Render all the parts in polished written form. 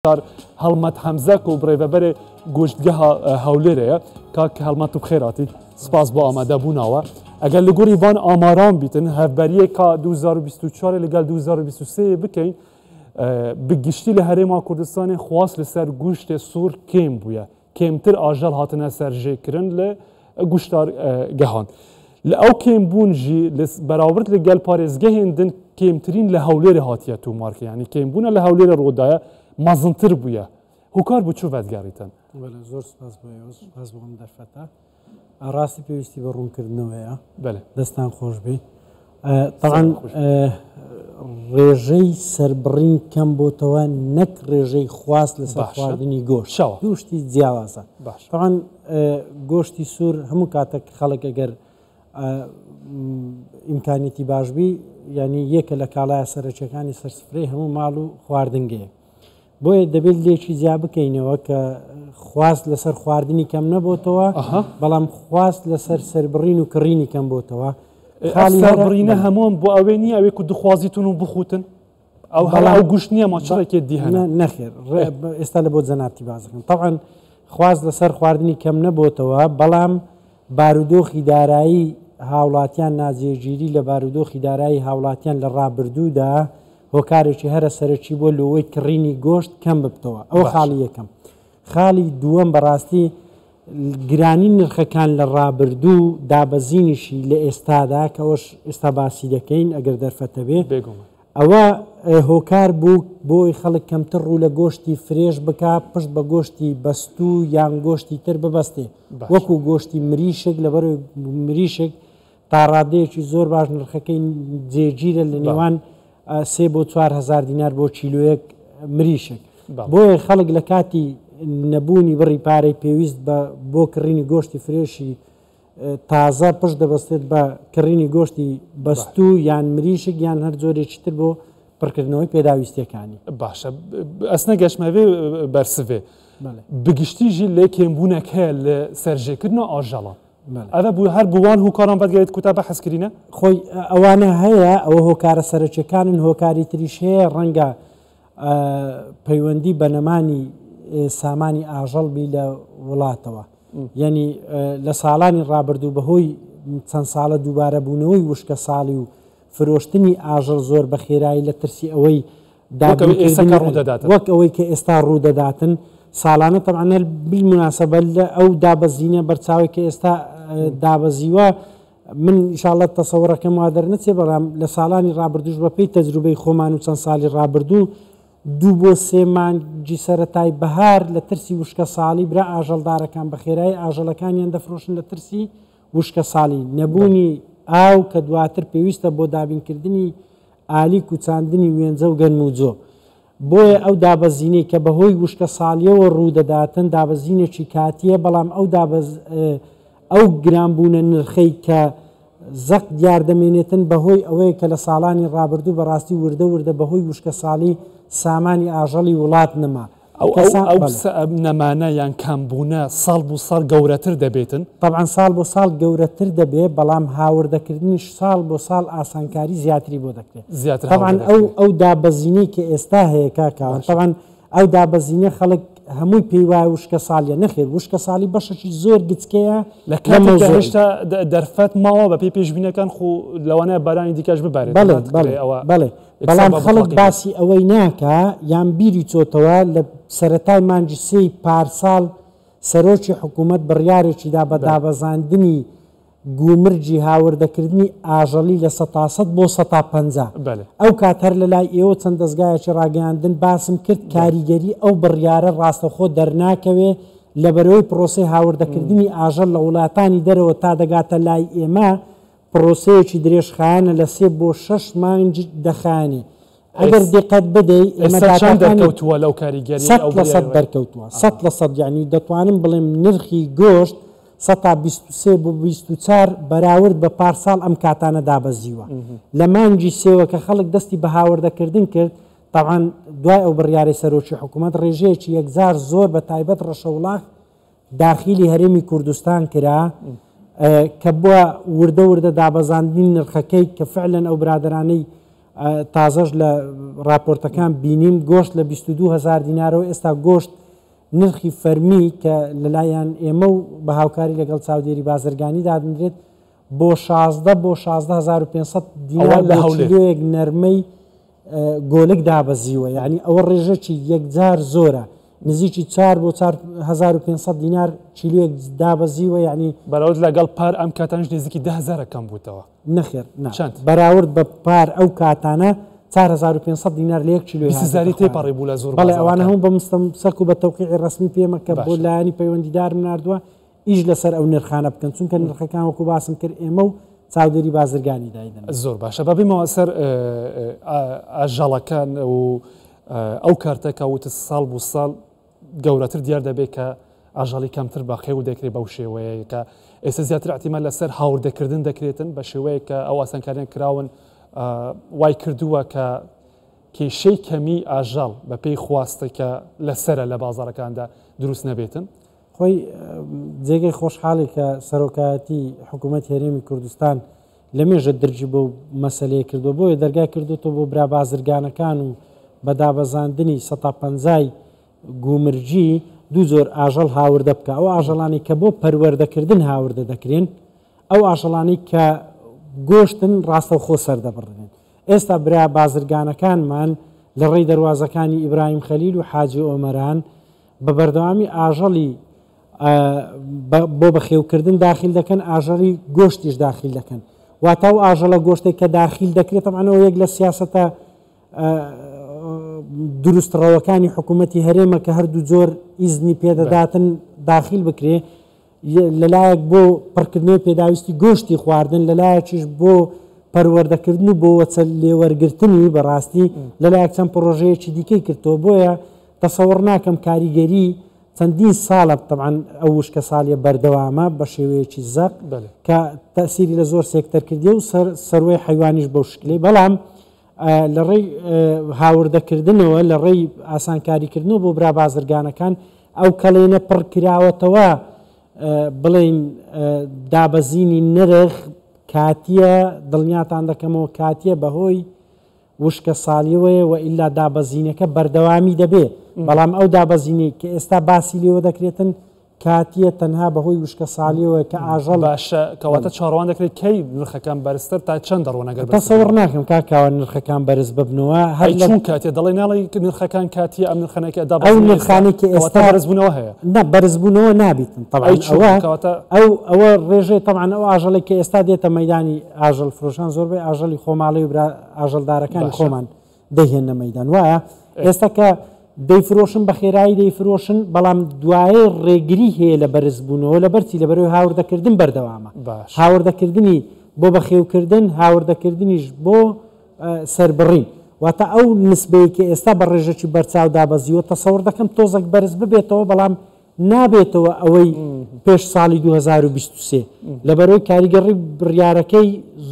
هەڵمەت هەمزە کو بڕێڤەبەرێ گۆشتگەها هەولێرەیە. کاک هەڵمەت و بخێراتی، سپاس بۆ ئامادە بوونەوە. ئەگەر لە گۆری ڤان ئاماران بیتن هەڤبەریەکا 2024 لەگەل 2023 بکەین، بگشتی لە هەرێما کوردستانی خواست لەسەر گوشت سوور کێم بووە، کێمتر ئاژەڵ هاتنە سەرژێکردن لە گوشتار گەهان. لە ئەو کێم بوون ژی بەراورد لەگەل پارێزگەهێن دن کێمترین لە هەولێر هاتیە تۆمارکە، یعنی کێمبوونە لە هەولێر ڕوودایە مەزنتر بووە. هۆکار بۆ چوو ڤەدگەڕیتن؟ بەڵێ، زۆر سپاس بۆ ئێوە، سپاس بۆ ئەم دەرفەتە. ڕاستی پێویستی بە ڕوونکردنەوەیە. بەڵێ. دەستان خۆش بی. طبعا ڕێژەی سەربڕین کەم بۆتەوە نەک ڕێژەی خواست لەسەر خواردنی گۆشت، دوو شتی جیاوازە. طبعا گۆشتی سوور هەموو کاتێک خەڵک ئەگەر ئیمکانیەتی باش بی، یعنی یەکە لە کاڵایە سەرەکیەکانی سەرسفرەی هەموو ماڵ و خواردنگەیە. بۆیە دەبێت لێکی جیا بکەینەوە کە خواست لەسەر خواردنی کەم نەبۆتەوە، بەڵام خواست لەسەر سەربڕین و کڕینی کەم بۆتەوە. خاڵی سەربڕینە هەمووان بۆ ئەوێ نییە ئەوێ کو دخوازیتون و بخوتن، ئەو هەڵا ئەو گوشت نییە ما چڕێکێ دی هەنە؟ نەخێر، ئێستا لە بۆ جەنابتی بازەکەم. طبعا خواست لەسەر خواردنی کەم نەبۆتەوە، بەڵام بارودۆخی دارایی هاوڵاتیان، ناجێگیری لە بارودۆخی دارایی هاوڵاتیان لە ڕابردوودا هۆکارێکی هەرە سەرەکی بۆ لەوەی کڕینی گۆشت کەم ببتەوە. ئەو خاڵی یەکەم. خاڵی دووەم، بەڕاستی گرانی نرخەکان لە ڕابردوو دابەزینیشی لە ئێستادا کە ئەوەش ئێستا باسی دەکەین ئەگەر دەرفەتە بێ، ئەوە هۆکار بوو بۆی خەڵک کەمتر ڕوو لە گۆشتی فرێش بک، پشت بە گۆشتی بەستوو یان گۆشتی تر ببەستێ، وەکو گۆشتی مریشک. لەبەر مریشک تا ڕادەیەکی زۆر باش نرخەکەی جێگیرە لە نێوان 3 بۆ 4 هزار دینار بۆ کیلۆیەک مریشک. بۆیە خەڵک لە کاتی نەبوونی بڕی پارەی پێویست بە بۆ کڕینی گۆشتی فرێشی تازە پشت دەبەستێت بە کڕینی گۆشتی بەستوو یان مریشک یان هەر جۆرێکی تر بۆ پڕکردنەوەی پێداویستیەکانی. باشە، ئەس نەگەشمەوێ بەرسڤێ. بگشتیژی لێ کێمبوونێک هەیە لە سەرژێکردنە ئاژەڵە. ئەوە بوو هەر بووان هۆکاران بەدگەێت کوتا بە حەزکردینە؟ خۆی ئەوانە هەیە، ئەوە هۆکارە سەرەکیەکانن. هۆکاری تریش هەیە، ڕەنگە پەیوەندی بە نەمانی سامانی ئاژەڵ بی لە وڵاتەوە. یعنی لە ساڵانی ڕابردوو بەهۆی چەند ساڵە دووبارە بوونەوەی وشکە ساڵی و فرۆشتنی ئاژەڵ زۆر بە خێرایی لە ترسی ئەوەی وەک ئەوەی کە ئێستا ڕوودەداتن ساڵانە. طبعا بالمناسبە لە ئەو دابەزینە بەرچاوی کە ئێستا دابەزیوە، من ئینشاڵڵە تەسەوڕەکەم وا دەرنەچێ، بەڵام لە ساڵانی ڕابردوش بە پێی تەجروبەی خۆمان و چەند ساڵی ڕابردوو 2 بۆ 3 مانگی سەرەتای بەهار لە ترسی وشکە ساڵی برا ئاژەڵدارەکان بە خێرایی ئاژەڵەکانیان دەفرۆشن لە ترسی وشکە ساڵی، نەبوونی ئاو کە دواتر پێویستە بۆ دابینکردنی ئالیک و چاندنی وێنجە و گەنم و جۆ. بۆیە ئەو دابەزینەی کە بەهۆی وشکە ساڵیەوە ڕوودەداتن دابەزینێکی کاتیە، بەڵام ئەو گرانبوونە نرخەی کە زەق دیار دەمێنێتن بەهۆی ئەوەیە کە لە ساڵانی ڕابردوو بەڕاستی وردە وردە بەهۆی وشکە ساڵی سامانی ئاژەڵی وڵات نەما. ئەو نەمانە یان کەمبوونە ساڵ بۆ ساڵ گەورەتر دەبێتن؟ طبعا ساڵ بۆ ساڵ گەورەتر دەبێت، بەڵام هاوردەکردنیش ساڵ بۆ ساڵ ئاسانکاری زیاتری بۆ دەکرێت. زیاتر. طبعا ئەو دابەزینەی کە ئێستا هەیە کاکاوان، طبعا ئەو دابەزینە خەڵک هەمووی پێی وایە وشکە ساڵیە. نەخێر، وشکە ساڵی بەشێکی زۆر گچکەیە. لە کاتێکدا هێشتا دەرفەت ماوە بە پێی پێشبینەکان خو لەوانەیە بارانی دیکەش ببارێت. بەڵێ بەڵێ بەڵێ، بەڵام خەڵک باسی ئەوەی ناکا یان بیری چۆتەوە لە سەرەتای مانگی سێی پارساڵ سەرۆکی حکوومەت بڕیارێکیدا بە دابەزاندنی گومرگی هاوردەکردنی ئاژەڵی لە 100% بۆ 50%. ئەو کات هەر لە لای ئێوە چەند دەستگایەکی ڕاگەیاندن باسم کرد، کاریگەری ئەو بڕیارە ڕاستەخۆ دەرناکەوێ لەبەرەوەی پرۆسەی هاوردەکردنی ئاژەڵ لە وڵاتانی دەرەوە تا دەگاتە لای ئێمە پرۆسەیەکی درێژخایەنە، لە 3 بۆ 6 مانگ دەخایەنێ. ئەگەر دیقەت بدەی ئێمە چەند دەرکەوتووە لەو کاریگەری؟ 100% دەرکەوتووە، 100%. یعنی دەتوانم بڵێم نرخی گۆشت 23% بۆ 24 بەراورد بە پارساڵ ئەم کاتانە دابەزیوە لە مانگی سێوە کە خەڵک دەستی بە هاوردەکردن کرد. طبعا دوای ئەو بڕیارەی سەرۆکی حکوومەت ڕێژەیەکی یەکجار زۆر بە تایبەت ڕەشەوڵاخ داخیلی هەرێمی کوردستان کرا کە بووە وردە وردە دابەزاندنی نرخەکەی، کە فعلا ئەو برادرانەی تازەش لە راپۆرتەکان بینیم گۆشت لە 22 هزار دینارەوە ئێستا گۆشت نرخی فەرمی کە لەلایەن ئێمە و بە هاوکاری لەگەڵ چاودێری بازرگانی دادنرێت بۆ 16 بۆ 16500 دینار لە هەولێر نەرمەی گۆلک دابەزیوە یعنی ئەوە ڕێژەکی یەکجار زۆرە نزیکی 4 بۆ 4500 دینار کیلویەک دابەزیوە یعنی بەراورد لەگەڵ پار ئەم کاتانش نزیکی 10000 کەم بووتەوە. نەخێر نا چەند؟ بەراورد بە پار ئەو کاتانە 4500 دینار لە یەک کیلۆی 20 هزاری تێپەڕی بوو لە زۆر بەڵێ ئەوانە هەموو بە مستەمسەک و بە تەوقیعی ڕەسمی پێمە کە بۆ لایەنی پەیوەندیدارم ناردووە ئیش لەسەر ئەو نرخانە بکەن چونکە نرخەکان وەکو باسم کرد ئێمە و چاودێری بازرگانی دایدەن. زۆر باشە با بێمەوە سەر ئاژەڵەکان و ئەو کارتە کە وتت ساڵ بو ساڵ گەورەتر دیار دەبێت کە ئاژەڵی کەمتر بەخێو دەکرێت بەو شێوەیە کە ئێستا زیاتر احتیمال لەسەر هاوردەکردن دەکرێتن بە شێوەیە کە ئەو ئاسانکاریان کراون وای کردووە کە کێشەی کەمی ئاژەڵ بە پێی خواستە کە لەسرە لە بازارەکاندا دروست نەبێتن. خۆی جێگەی خۆشحاڵی کە سەرۆکایەتی حکوومەت هەرێمی کوردستان لە مێژە درجی بۆ مەسلەیە کردووە بۆیە دەرگای کردوتەوە بۆ برا بازرگانەکان و بە دابەزاندنی سەتا پەنجای گومرگی دوو جۆر ئاژەڵ هاوردە بکە ئەو ئاژەڵانەی کە بۆ پەروەردەکردن هاوردە دەکرێن ئەو ئاژەڵانەی کە گۆشتن ڕاستەوخۆ سەردەبڕدرێن ئێستا برا بازرگانەکانمان لە ڕێی دەروازەکانی ئیبراهیم خەلیل و حاجی ئۆمەران بە بەردەوامی ئاژەڵی بۆ بەخێوکردن داخیل دەکەن ئاژەڵی گۆشتیش داخیل دەکەن واتا و ئاژەڵە گۆشتێک کە داخیل دەکرێت ئەمانەوە یەک لە سیاسەتە دروست ڕەوەکانی حکوومەتی هەرێمە کە هەردوو جۆر ئیزنی پێدەداتن داخیل بکرێ لەلایەک بۆ پڕکردنەوەی پێداویستی گۆشتی خواردن لەلایەکیش بۆ پەروەردەکردن و بۆ وەچە لێوەرگرتنی بەڕاستی لەلایەک چەند پڕۆژەیەکی دیکەی کردەوە بۆیە تەسەوڕ ناکەم کاریگەری چەندین ساڵە تەبعەن ئەو وشکە ساڵیە بەردەوامە بە شێوەیەکی زەق کە تەسیری لە زۆر سێکتەر کردیە و سەروەی حیوانیش بەو شکلی بەڵام لە ڕێی هاوردەکردنەوە لە ڕێی ئاسانکاریکردنەوە بۆ برا بازرگانەکان ئەو کەڵێنە پڕ کراوەتەوە بڵێین دابەزینی نرخ کاتیە دڵنیاتان دەکەمەوە کاتیە بەهۆی وشکە ساڵیەوەیە و ئیلا دابەزینەکە بەردەوامی دەبێ بەڵام ئەو دابەزینەی کە ئێستا باسی لێوە دەکرێتن کاتیە تەنها بەهۆی وشکە ساڵیەوە کە ئاژەڵ باشە کەواتە چاوەڕوان دەکرێت کەی نرخەکان بەرزتر تا چەند دەڕۆن ئەگەر بەرزتر تەسەوڕ ناکەم کاک کاوە نرخەکان بەرز ببنەوە هەر ئەی چون کاتیە دەڵێ ناڵێ نرخەکان کاتیە ئەم نرخانەی کە ئەو دابەزینە ئێستا نرخانەی کە کەواتە ئێستا بەرزبوونەوە هەیە نا بەرزبوونەوە نابیتن ئەی تەبعەن چۆن ئەوە کەواتە ئەو ئەوە ڕێژەی تەبعەن ئەو ئاژەڵێک کە ئێستا دێتە مەیدانی ئاژەڵ فرۆشان زۆربەی ئاژەڵی خۆماڵی و برا ئاژەڵدارەکانی باشە خۆمان دەیهێننە مەیدان وایە ئێستا کە دەیفرۆشن بە خێرایی دەیفرۆشن بەڵام دوایە ڕێگری هەیە لە بەرزبوونەوە لەبەرچی لەبەرەوەی هاوردەکردن بەردەوامە هاوردەکردنی بۆ بەخێوکردن هاوردەکردنیش بۆ سربڕین واتە ئەو نسبەیە کە ئێستا بە ڕێژەکی بەرچاو دابەزیوە تەسەوڕ دەکەم تۆزەک بەرز ببێتەوە بەڵام نابێتەوە ئەوەی پێش ساڵی 2023 لەبەرەوەی کاریگەڕی بڕیارەکەی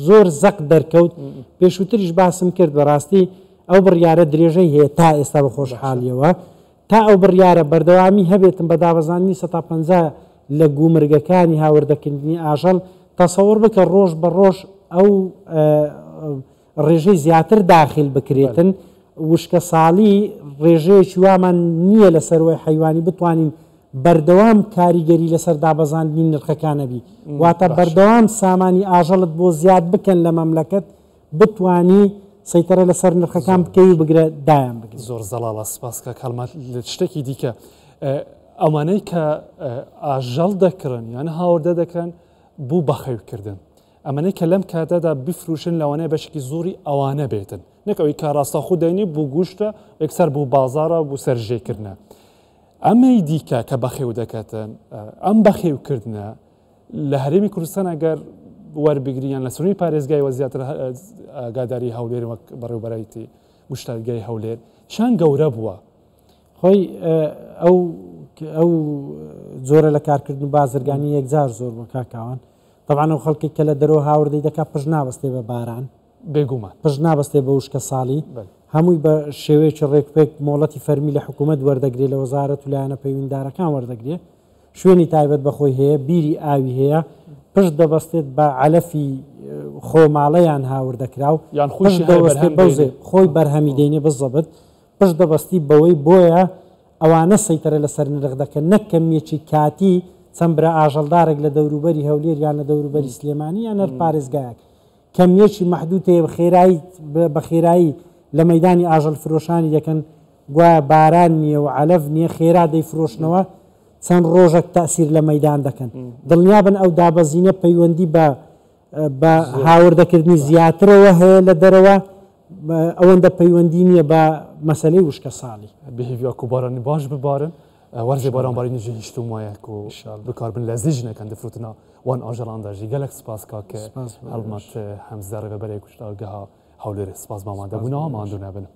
زۆر زەق دەرکەوت پێشووتریش باسم کرد بەڕاستی ئەو بڕیارە درێژەی هەیە تا ئێستا بە خۆشحاڵیەوە تا ئەو بڕیارە بەردەوامی هەبێتم بە دابەزاندنی 150 لە گومرگەکانی هاوردەکردنی ئاژەڵ تەسەوڕ بکە ڕۆژ بە ڕۆژ ئەو ڕێژەی زیاتر داخیل بکرێتن، وشکەساڵی ڕێژەیەکی وامان نییە لە سەروەی حەیوانی بتوانین بەردەوام کاریگەری لەسەر دابەزاندنی نرخەکان هەبی، واتە بەردەوام سامانی ئاژەڵت بۆ زیاد بکەن لە مەملەکەت بتوانی سەیتەرە لەسەر نرخەکان بکەی و بگرە دایان بگری. زۆر زەڵاڵە سپاس کاک هەڵمەت. شتێکی دیکە ئەوانەی کە ئاژەڵ دەکڕن یان هاوردە دەکەن بۆ بەخێوکردن ئەمەنەی کە لەم کاتەدا بیفروشن لەوانەیە بەشێکی زۆری ئەوانە بێتن نەک ئەوەی کە ڕاستەوخۆ دەینی بۆ گوشتە یەکسەر بۆ بازاڕە بۆ سەرژێکردنە ئەمەی دیکە کە بەخێو دەکەتن ئەم بەخێوکردنە لە هەرێمی کوردستان ئەگەر وەربگری یان لە سنووری پارێزگای وە زیاتر ئاگاداری هەولێر وەک بەڕێوبەرایەتی گوشتارگای هەولێر چەند گەورە بووە؟ خۆی ئەو ئەو جۆرە لە کارکردن و بازرگانی یەکجار زۆر بوو کاکاوان تەبعەن ئەو خەڵکەی کە لە دەرەوە هاوردەی دەکات پشت نابەستێ بە باران. بێگومان. پشت نابەستێ بە وشکە ساڵی. هەمووی بە شێوەیەکی ڕێکوپێک مۆڵەتی فەرمی لە حکوومەت وەردەگرێ لە وەزارەت و لایەنە پەیوەندیدارەکان وەردەگرێ. شوێنی تایبەت بە خۆی هەیە، بیری ئاوی هەیە، پشت دەبەستێت بە عەلەفی خۆماڵە یان هاوردەکراو، یان پشت خۆیشی هەیە دەوەستێت بەرهەم بەو دێنێ. زێ خۆی بەرهەمی دێنێ بزەبت، پشت دەبەستی بەوەی بۆیە ئەوانە سەیتەرە لەسەر نرخ دەکەن نەک کەمیەکی کاتی چەند برا ئاژەڵدارێک لە دەوروبەری هەولێر یان لە دەوروبەری سلێمانی یان هەر پارێزگایەک کەمیەکی مەحدود هەیە خێرایی بە خێرایی لە مەیدانی ئاژەڵ فرۆشانی دەکەن گوایە باران نییە و عەلەف نییە خێرا دەیفرۆشنەوە چەند ڕۆژەک تەئسیر لە مەیدان دەکەن دڵنیابن ئەو دابەزینە پەیوەندی بە بە هاوردەکردنی زیاترەوە هەیە لە دەرەوە ئەوەندە پەیوەندی نییە بە مەسەلەی وشکە ساڵی. بهێڤیا کو بارانی باش ببارن وەرزێ باران بارینی ژی هیشتو مایە کو بکاربن لە زی ژنەکەن دفروتنا وان ئاژەڵان دا ژی گەلەک سپاس کاک هەڵمەت هەمزە ڕێڤەبەرێ کوشتارگەها هەولێرێ سپاس بامادەبوونەوە ماندوو نەبن.